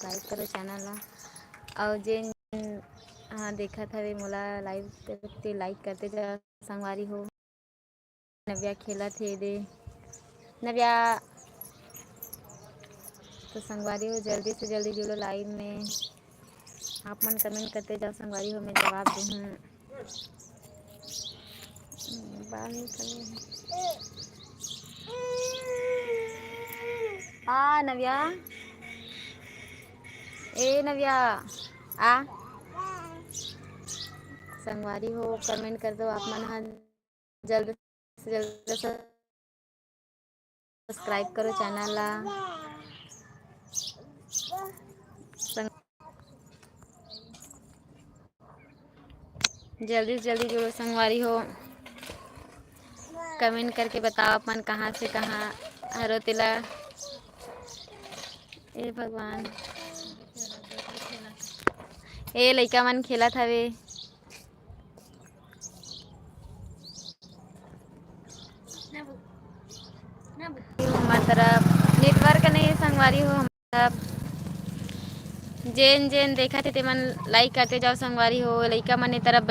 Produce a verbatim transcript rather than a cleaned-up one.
subscribe करो channel ला। अउ जेन, हाँ, देखत हवे मोला live, ते like करते जा संगवारी हो। नव्या खेलत हे दे। नव्या, तो संगवारी हो, जल्दी से जल्दी जुड़ो live में। आप मन comment करते जाओ संगवारी हो, मैं जवाब दूँ। बाल निकल गए हैं। आ नव्या, ए नव्या, आ संगवारी हो, comment कर दो आप मन ह जल्द से जल्द subscribe करो channel ला। संग-, जल्दी से जल्दी जुड़ो संगवारी हो, comment करके बताओ अपन कहाँ से कहाँ हरो तेला। ए भगवान, ए लइका मन खेलत हवे। हमर तरफ network नहीं है संगवारी हो, हमर तरफ जेन जेन देखत हे तेमन like करते जाओ संगवारी हो। लइका मन ए तरफ